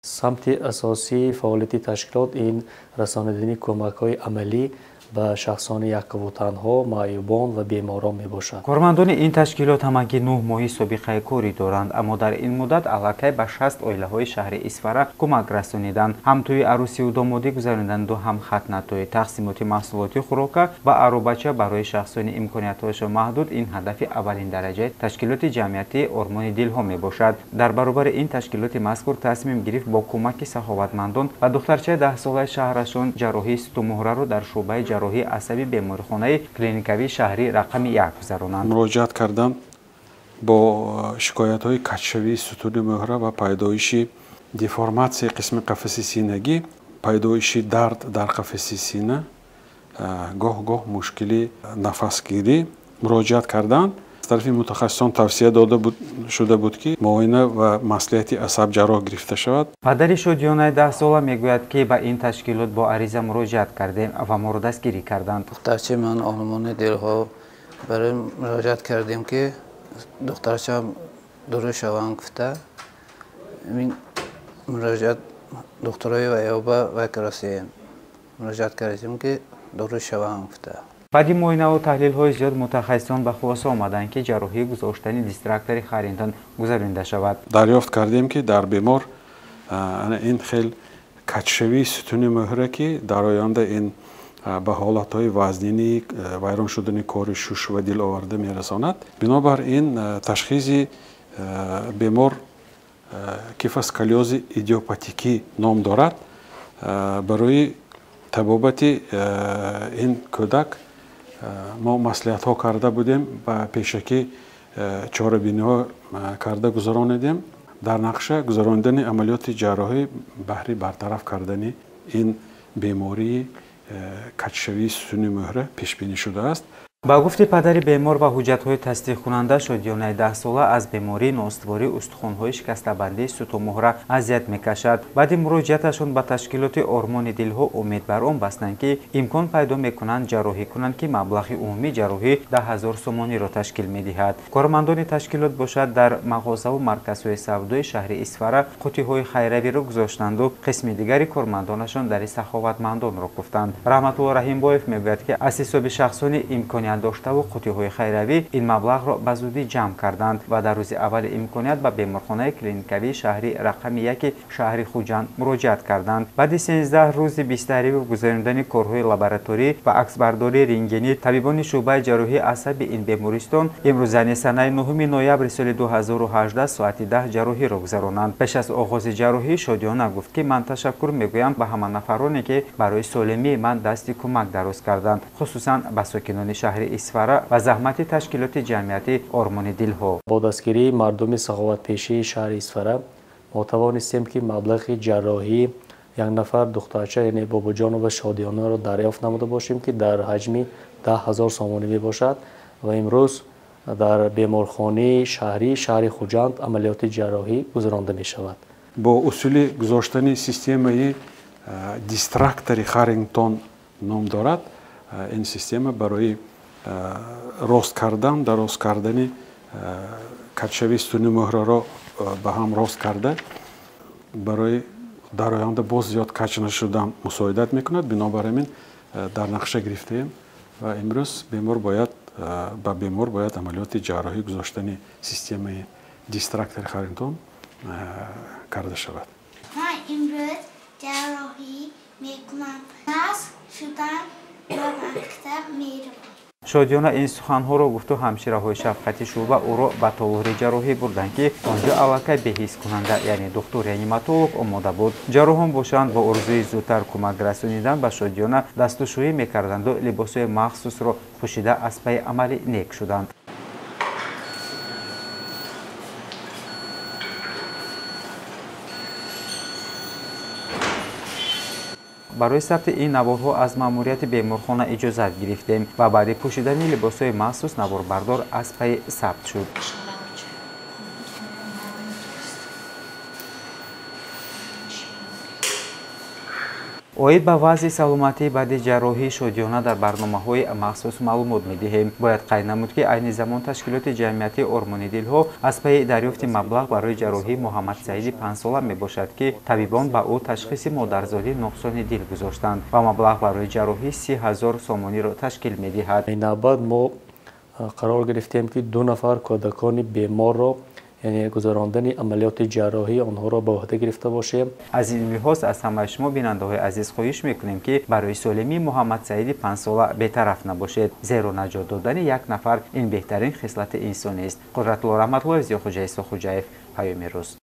Самти асосии фаъолияти ташкилот ин расонидани кӯмакҳои амалӣ ба шахсони яккаву танҳо, маъюбон ва беморон мебошад. Кормандони ин ташкилот ҳамагӣ 9 моҳи собиқаи корӣ доранд, аммо дар ин муддат аллакай ба 60 оилаҳои шаҳри Исфара кӯмак расониданд. Ҳам тӯи арӯсиву домодӣ гузарониданду ҳам хатнатои, тақсимоти маҳсулоти хӯрока ва аробача барои шахсони имкониятҳояшон маҳдуд ин ҳадафи аввалин дараҷаи ташкилоти ҷамъиятии Ормони дилҳо мебошад. Дар баробари ин ташкилоти мазкур тасмим гирифт бо кӯмаки саховатмандон ба духтарчаи 10-солаи шаҳрашон ҷарроҳии сутунмуҳраро дар шӯъбаи ҷарроҳии асаби беморхонаи клиникавии шаҳрӣ рақами 1 гузаронанд. Муроҷиат кардам бо шикоятҳои качшавии сутуни муҳра ва пайдоиши деформатсияи қисми қафаси синагӣ, пайдоиши дард дар қафаси сина, гоҳ-гоҳ мушкили нафасгирӣ муроҷиат карданд. Аз тарафи мутахассисон тавсия дода шуда буд, ки муоина ва маслиҳати асаб ҷарроҳ гирифта шавад. Падари Шодиёнаи 10-сола мегӯяд, ки ба ин ташкилот бо ариза муроҷиат кардем ва моро дастгирӣ карданд. Духтарчаи ман Ормони дилҳо барои муроҷиат кардем, ки духтарчаам дуруст шаванд гуфта. Ин муроҷиат духтурои ваёба вайкрасием. Муроҷиат кардем, ки дуруст шаванд гуфта. Баъди муоинаву таҳлилҳои зиёд мутахассисон ба хулоса омаданд, ки ҷарроҳии гузоштани дистрактори Харрингтон гузаронида шавад. Дарёфт кардем, ки дар бемор ин хел качшавии сутуни муҳра, ки дар оянда ин ба ҳолатҳои вазнини вайрон шудани кори шуш ва дил оварда мерасонад. Бинобар ин ташхиси бемор кифосколиози идиопатикӣ ном дорад. Барои табобати ин кӯдак мо маслиҳатҳо карда будем ва пешакӣ чорабиниҳо карда гузаронидем. Дар нақша гузаронидани амалиёти ҷарроҳӣ баҳри бартараф кардани ин бемории качшавии сутуни муҳра пешбинӣ шудааст. Ба гуфти падари бемор ва ҳуҷҷатҳои тасдиқкунанда, Шодиёнаи 10-сола аз бемории ноустувории устухонҳои шикастабандии сутунмуҳра азият мекашад. Баъди муроҷиаташон ба ташкилоти Ормони дилҳо умед бар он бастанд, ки имкон пайдо мекунанд ҷарроҳӣ кунанд, ки маблағи умумии ҷарроҳӣ 10 000 сомониро ташкил медиҳад. Кормандони ташкилот бошад дар мағозаву марказҳои савдои шаҳри Исфара қутиҳои хайравиро гузоштанду қисми дигари кормандонашон дари саховатмандонро куфтанд. Раҳматулло Раҳимбоев мегӯяд, ки аз ҳисоби шахсони имконият доштаву қутиҳои хайравӣ ин маблағро ба зудӣ ҷамъ карданд ва дар рӯзи аввали имконият ба беморхонаи клиникавии шаҳрӣ рақами 1 шаҳри Хуҷанд муроҷиат карданд. Баъди 13 рӯзи бистариву гузаронидани корҳои лабораторӣ ва аксбардории рентгенӣ табибони шӯъбаи ҷарроҳии асаби ин бемористон имрӯз, яъне санаи 9 ноябри соли 2018 соати 10 ҷарроҳиро гузаронанд. Пеш аз оғози ҷарроҳӣ Шодиёна гуфт, ки ман ташаккур мегӯям ба ҳама нафароне, ки барои солимии ман дасти кӯмак дароз карданд, хусусан ба сокинони шаҳри Исфара ва заҳмати ташкилоти ҷамъиятӣ Ормони дилҳо. Бо дастгирии мардуми саховатпешии шаҳри Исфара мо тавонистем, ки маблағи ҷарроҳии як нафар духтарча, яъне Бобоҷонова Шодиёнаро дарёфт намуда бошем, ки дар ҳаҷми 10 000 сомонӣ мебошад ва имрӯз дар беморхонаи шаҳрии шаҳри Хуҷанд амалиёти ҷарроҳӣ гузаронда мешавад. Бо усули гузоштани системаи дистрактори Харрингтон ном дорад. Ин система барои рост кардан, дароз кардани качшавии сутуни муҳраро ба ҳам рост карда, барои дар оянда боз зиёд кач нашудан мусоидат мекунад. Бинобар ҳамин дар нақша гирифтаем ва имрӯз бемор бояд ба бемор бояд амалиёти ҷарроҳӣ гузоштани системаи дистрактори Харрингтон карда шавад. Ман имрӯз ҷарроҳӣ мекунам. Нас шудан ба мактаб меравам. Шодиёна ин суханҳоро гуфту ҳамшираҳои шафқати шӯъба ӯро ба толори ҷарроҳӣ бурданд, ки он ҷо аллакай беҳисскунанда, яъне духтур реаниматолог омода буд. Ҷарроҳон бошанд бо орзуи зудтар кӯмак расонидан ба Шодиёна дастушӯӣ мекарданду либосҳои махсусро пӯшида аз пайи амали нек шуданд. Барои сабти ин наворҳо аз маъмурияти беморхона иҷозат гирифтем ва баъди пӯшидани либосҳои махсус наворбардор аз пайи сабт шуд. Оид ба вазъи саломатӣ баъди ҷарроҳии Шодиёна дар барномаҳои махсус маълумот медиҳем. Бояд қайд намуд, ки айни замон ташкилоти ҷамъиятии Ормони дилҳо аз пайи дарёфти маблағ барои ҷарроҳии Муҳаммадсаиди 5-сола мебошад, ки табибон ба ӯ ташхиси модарзодӣ нуқсони дил гузоштанд ва маблағ барои ҷарроҳӣ 30 000 сомониро ташкил медиҳад. Ин навбат мо қарор гирифтем, ки 2 нафар кӯдакони беморро, яъне гузарондани амалиёти ҷарроҳӣ онҳоро ба уҳда гирифта бошем. Аз ин лиҳоз аз ҳамаи шумо, бинандаҳои азиз, хоҳиш мекунем, ки барои солимии Муҳаммадсаиди 5-сола бетараф набошед, зеро наҷот додани як нафар ин беҳтарин хислати инсонист. Қудратулло Раҳматуллоев, Зиёхуҷа Исоқхуҷаев, Паёми рӯз.